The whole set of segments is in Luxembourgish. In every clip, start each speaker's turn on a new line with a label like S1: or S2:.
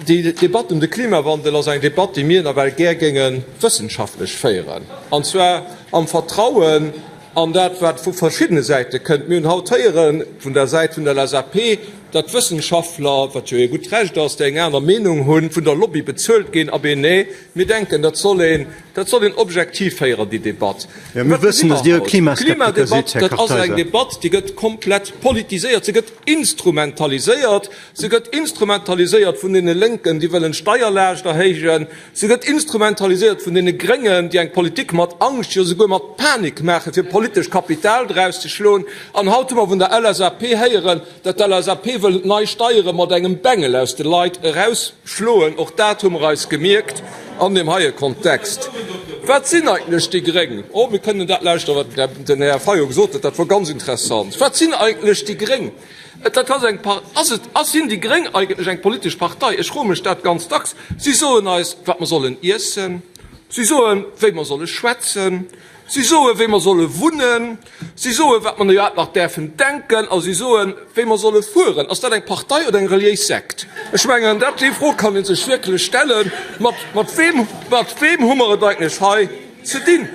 S1: Déi Debatt ëm de Klimawandel ass eng Debatt, déi mir nawell gär géinge wëssenschaftlech féieren, an zwar am Vertrauen an dat, wat vu verschiddene Säite kënnt. Mir hunn haut héiere vun der Säit vun der LSAP, datt Wëssenschaftler, wat jo hir gutt Recht ass, déi eng aner Meenung hunn, vun der Lobby bezuelt ginn. Abee, nee, mir denken, dat soll een, dat soll een objektiv féieren, déi Debatt.
S2: Jo, mir
S1: Wat gesi
S2: wëssen,
S1: mer
S2: datt Dir e
S1: haut?
S2: Klimaskeptiker
S1: D'Klimadebatt,
S2: sidd, Här
S1: dat ass eng
S2: Kartheiser.
S1: Debatt, déi gëtt komplett politiséiert, se gëtt instrumentaliséiert. Se gëtt instrumentaliséiert vun deene Lénken, déi wëllen d'Steierlaascht erhéijen. Se gëtt instrumentaliséiert vun deene Gréngen, déi eng Politik mat Angscht, jo souguer mat Panik maachen, fir politesch Kapital draus ze schloen. An haut hu mer vun der LSAP héieren, datt d'LSAP wëll nei Steiere mat engem Bengel aus de Leit erausschloen. Och dat hu mer eis gemierkt an deem heie Kontext. Wat sinn eigentlech déi Gréng? Oh, mir kënnen dat lauschteren, wat den Här Fayot gesot huet, dat wor ganz interessant. Wat sinn eigentlech déi Gréng? Et dat ass eng Par ass et, ass, sinn déi Gréng eigentlech eng politesch Partei? Ech froe mech dat ganz dacks. Si soen eis, wat mer sollen iessen, si soen, wéi mer solle schwätzen, si soen, wéi mer solle wunnen, si soen, wat mer iwwerhaapt nach däerfen denken a si soen, wéi mer solle fueren. Ass dat eng Partei oder eng reliéis Sekt? Ech mengen, dat, déi Fro kann ee sech wierklech stellen. Mat, mat weem, mat weem hu mer et eigentlech hei ze dinn?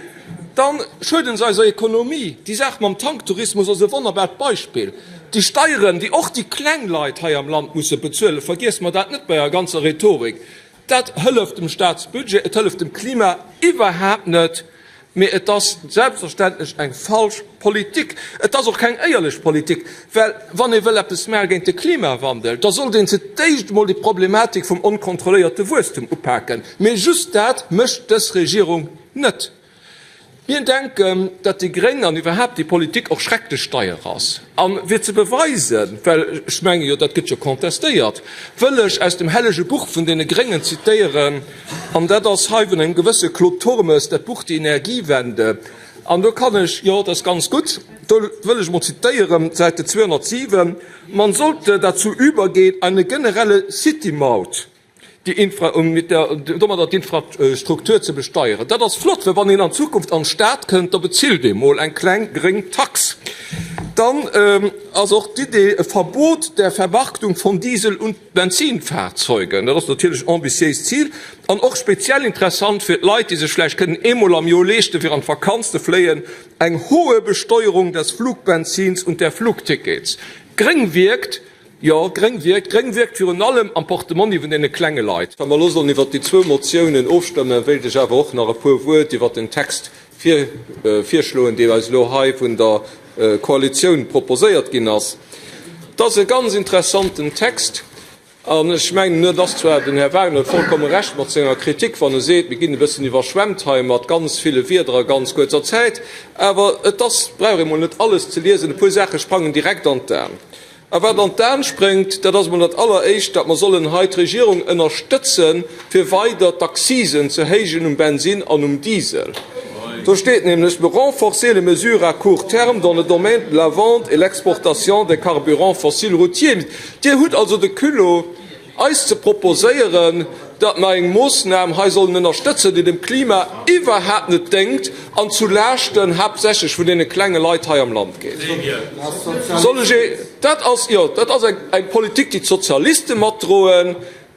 S1: Dann schueden se eiser Ekonomie. Déi Saach mam Tanktourismus ass e wonnerbart Beispill. Déi Steieren, déi och déi kleng Leit hei am Land musse bezuelen, vergiesse mer dat net bei eier ganzer Rhetorik, dat hëlleft dem Staatsbudget, et hëlleft dem Klima iwwerhaapt net, mee et ass selbstverständlech eng falsch Politik. Et ass och keng éierlech Politik, well wann ee wëll eppes maache géint de Klimawandel, da sollt een fir d'éischt emol déi Problematik vum onkontrolléierte Wuesstum upaken. Mee just dat mécht dës Regierung Net. Mir denken, datt déi Gréng an iwwerhaapt déi Politik och schrecklech deier ass. A fir ze beweisen, well ech menge jo, dat gëtt jo contestéiert, wëll ech aus dem hellege Buch vun deene Gréngen zitéieren, an dat ass hei vun engem gewësse Claude Turmes, dat Buch Die Energiewende. An do kann ech, jo, dat ass ganz gutt, do wëll ech emol zitéieren, Säite 207, Man sollte dazu übergehen, eine generelle City-Maut déi Infra, um mit der, domadder d'Infrastruktur ze besteieren. Dat ass flott, well wann een an Zukunft an d'Stad kënnt, da bezilt ee mol eng kleng gréng Tax. Dann ass och d'Idee e Verbot der Vermarktung von Diesel und Benzinfahrzeugen. Dat ass natierlech en ambitiéist Zil an och speziell interessant fir d'Leit, déi sech vläicht kënnen eemol am Joer leeschten, fir an d'Vakanz ze fléien, eng hohe Besteuerung des Flugbenzins und der Flugtickets. Gréng wierkt, Jo, gréng wierkt. Gréng wierkt virun allem am Portemonni vun deene klenge Leit. Wa mer elo sollen iwwert déi zwou Motiounen ofstëmmen, wéilt ech awer och nach e puer Wuert iwwert den Text virschloen, dee eis elo hei vun der Koalitioun proposéiert ginn ass. Et ass e ganz interessanten Text an ech mengen, et ass zwar, den Här Wagner huet vollkomme Recht mat senger Kritik, wann e seet, mir ginn e bëssen iwwerschwemmt hei mat ganz ville Wierder a ganz kuerzer Zäit, awer et ass, brauch ee mol net alles ze liesen, e puer Saache sprangen direkt an d'Aen. A wat an d'Aen spréngt, dat ass emol dat Alleréischt, datt mer sollen hei d'Regierung ënnerstëtzen, fir weider d'Accisen ze héijen um Bensinn an um Diesel. Do steet nämlech, Renforcer les mesures à court terme dans le domaine de la vente et l'exportation des carburants fossiles routiers. Dir hutt also de Culot, eis ze proposéieren, datt mer eng Moossnam hei sollen ënnerstëtzen, déi dem Klima iwwerhaapt net déngt an zu Laaschten haaptsächlech vun deene klenge Leit hei am Land geet. Soll ech ee, dat ass, jo, dat ass eng, eng Politik, déi d'Sozialiste matdroen,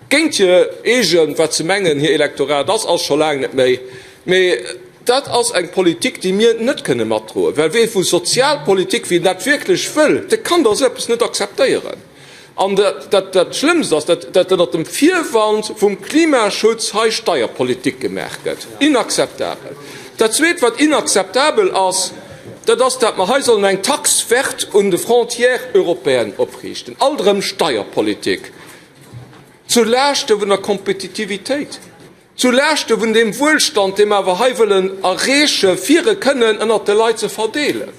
S1: géint hir eegen, wat se mengen, hir Elektorat ass, ass scho laang net méi, mee dat ass eng Politik, déi mir net kënne matdroen, well wee vu Sozialpolitik, wien dat wierklech wëll, dee kann da esou eppes net akzeptéieren. An dat Schlëmmst ass, datt ënnert dem Virwand vum Klimaschutz hei Steierpolitik gemaach gëtt. Inakzeptabel! Dat Zweet, wat inakzeptabel ass, dat ass, datt mer hei sollen eng Taxe verte un de Frontières européennes opriichten. Alt erëm Steierpolitik zu Laaschte vun der Kompetitivitéit, zu Laaschte vun deem Wuelstand, dee mer awer hei wëllen erreeche fir e kënnen ënnert de Leit ze verdeelen.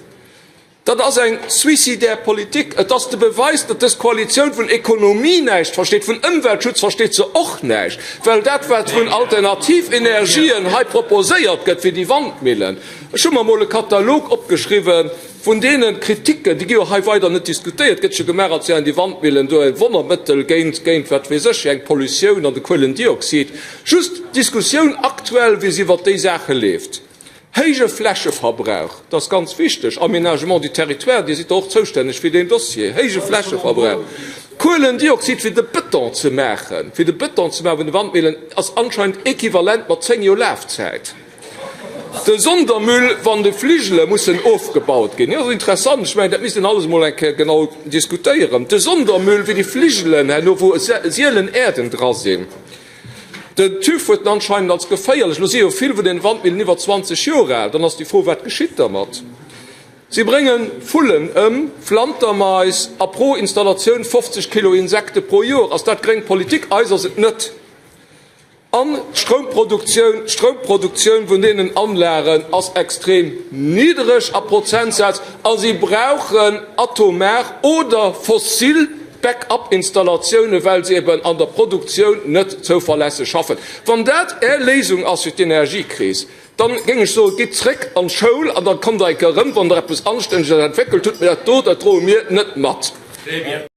S1: Dat ass eng suicidaire Politik. Et ass de Beweis, datt dës Koalitioun vun Ekonomie näischt versteet, vun Ëmweltschutz versteet se och näischt, well dat, wat vun Alternativenergien hei proposéiert gëtt, wéi déi Wandmillen, ech hu mer emol e Katalog opgeschriwwen vun deene Kritiken, déi gi jo hei weider net diskutéiert, gëtt jo gemaach, als wären déi Wandmillen do e Wonnermëttel géint, géint wat weess ech, eng Pollutioun an de Kuelendioxid. Just d'Diskussioun aktuell, wéi se iwwert déi Saache leeft. Héije Flächeverbrauch, dat ass ganz wichteg, Aménagement du territoire, Dir sidd do och zoustänneg fir deen Dossier, héije Flächeverbrauch. Kuelendioxid fir de Bëton ze maachen, fir de Bëton ze maachen vun de Wandmillen, ass anscheinend equivalent mat 10 Joer Lafzäit. De Sondermüll, wann de Fligele mussen ofgebaut ginn, jo, ass interessant, ech mengen, dat misst een alles emol eng Kéier genau diskutéieren, de Sondermüll fir déi Fligelen herno, wou sielen Äerden dra sinn. Den TÜV huet en anscheinend als geféierlech, elo si jo vill vun den Wandmillen iwwer 20 Joer al, dann ass déi Fro, wat geschitt dermat? Si brénge Vullen ëm, Flantermais a pro Installatioun 50 Kilo Insekte pro Joer. Ass dat gréng Politik? Eis ass et net. An d'Stroumproduktioun, d'Stroumproduktioun vun deenen Anlagen ass extrem niddereg a Prozentsaz a si brauchen atomar oder fossil Back-up-Installatioune well se eben an der Produktioun net zouverlässeg schaffen. Wann dat Är Léisung ass fir d'Energiekris, dann géing ech soen, gitt zréck an d'Schoul an dann kommt Der eng Kéier erëm, wann Der eppes Anstänneges entwéckelt hutt. Mee dat do, dat droe mir net mat.